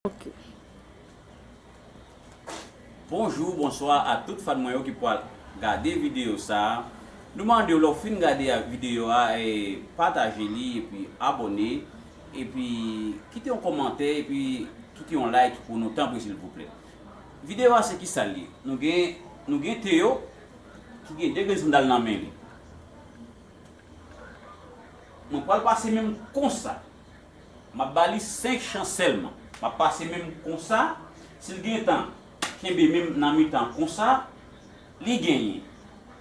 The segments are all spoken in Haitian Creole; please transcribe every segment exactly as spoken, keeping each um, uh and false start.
Ok. Bonjou, bonswa a tout fan mwen yo ki pral gade videyo sa a. Nou mande w, lè w fin gade a videyo a, e, pataje li, epi abòne, epi kite yon kòmantè, epi kite yon like pou nou, tanpri, silvouplè. Videyo a se kisa l ye? Nou gen, nou gen Théo ki gen de grenn sandal nan men li. Mwen pral pase men m konsa. M ap ba li senk chans sèlman. M ap pase men m konsa. Si l gen tan kenbe men m nan mitan konsa, li genyen.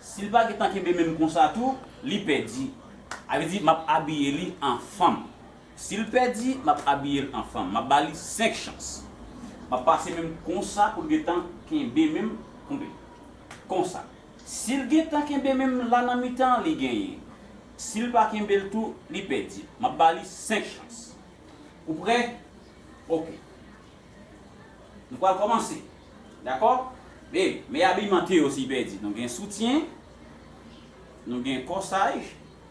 Si l pa gen tan kenbe men m konsa tou, li pèdi. Sa vle di, m ap abiye li an fanm. Si l pèdi, m ap abiye l an fanm. M ap ba li senk chans. M ap pase men m konsa pou l gen tan kenbe men m, konbe. Konsa. Si l gen tan kenbe men m la nan mitan, li genyen. Si l pa kenbe l tou, li pèdi. M ap ba li senk chans. Ou prè? Ok. Nou pral kòmanse. Dakò? Men, men abiyman Théo si pèdi. Nou gen soutyen, nou gen kòsaj,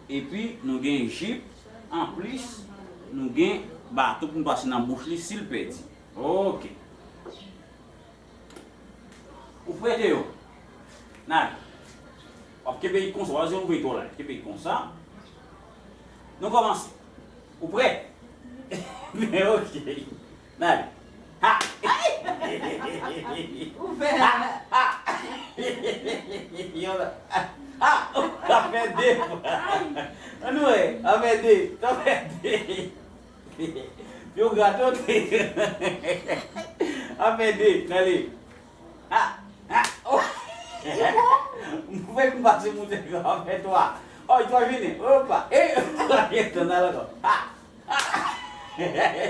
epi nou gen jip. Anplis, nou gen baton pou nou pase nan bouch li si l pèdi. Ok. Ou prè, Théo? N ale. W ap kenbe l konsa, w ap ouvri twò la. Kenbe l konsa. Nou kòmanse. Ou prè? Men ok. N ale. Ha! Ou fè. Ha! Ha! Yon la. Ha! Sa fè de fwa. Ann wè. Sa fè de. Sa fè de. Yo grato te. Afè de, n ale. Ha! Ha! Oh! M fèk m pase moute yo, afè twa. Oh, twa vini. Opa! E! Twa vini, twa n al ankò. Ha! Ha!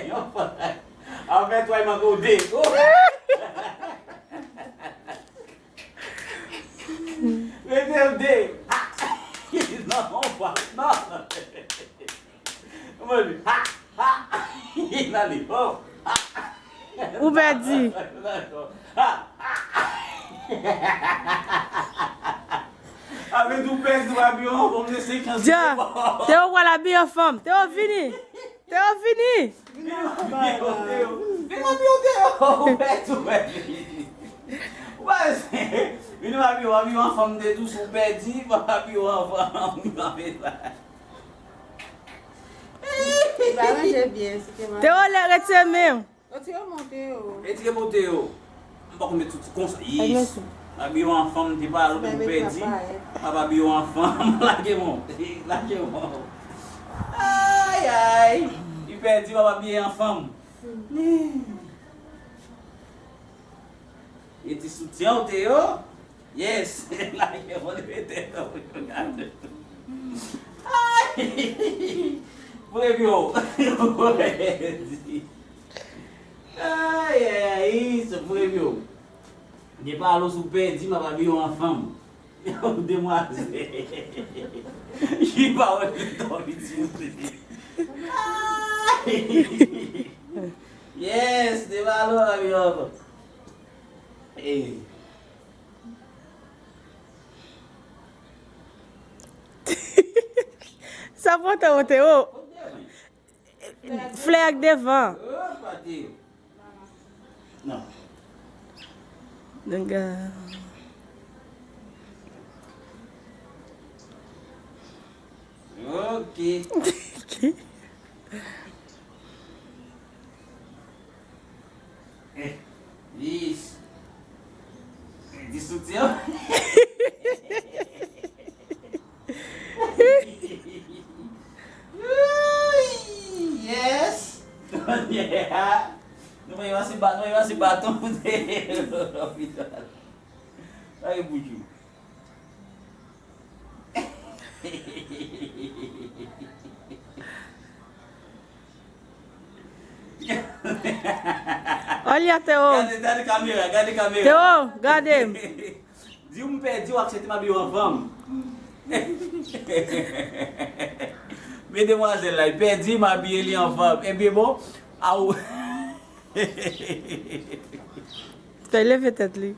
Yon fwa. Afè twa, manke w de. Oh! Rete l de. Ha! Non, opa! Non! Mwen di, ha! Ha! N ale. Oh! Ha! Ou pèdi. Ha! Ha! Avèk ou pèdi, w abiye an fanm, se senk chans. Dja, Théo pral abiye an fanm. Théo, vini. Théo, vini. Vin abiye w, Théo. Vin abiye w, Théo. Ou pèdi, ou pèdi. Ou pa vin abiye w, abiye w an fanm de dous, ou pèdi, w abiye w an fanm. Li pa ranje byen, si te mal. Théo, lè retire men w. Retire men w, Théo. Retire men w, Théo. M pa konn met sou ti konsa. Yes. M abiye w an fanm, m te pale pou m pèdi. M ap abiye w an fanm. Lage men w. Lage men w. Ay, ay. Li pèdi, m ap abiye an fanm. E ti soutyen w, Théo. Yes. Lage men w, leve tèt ou pou yo gade. Ay! Premye w. Ay, ay, ay, se premye w. Gen pa alòs ou pèdi, m ap abiye w an fanm. Demwazèl. Li pa wè li dòmi ti. Ay! Yes, de balon, abiye w an fanm. Ey. Sa pote w, Théo? Flè ak devan. Nèg, ok. Eh, yes. Di soutyen. Yes. Kounye a, nou mèt pase ba-, nou mèt pase baton pou te lopital. Sa e boujou. Olya, Théo. Gade, gade kamera, gade kamera. Théo, gade m. Di w m pèdi, w aksepte m abiye w an fanm. Men demwazèl la, li pèdi, m abiye li an fanm. Ebyen bon, a w. Fè leve tèt li.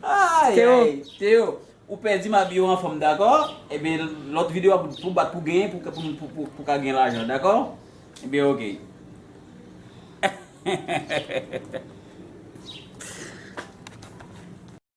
Ay, Théo. Ay, Théo. Ou pèdi, m abiye w an fanm, dakò? Ebyen, lòt videyo a pou, pou bat pou genyen, pou, pou, pou, pou, pou ka gen lajan, dakò? Ebyen, ok.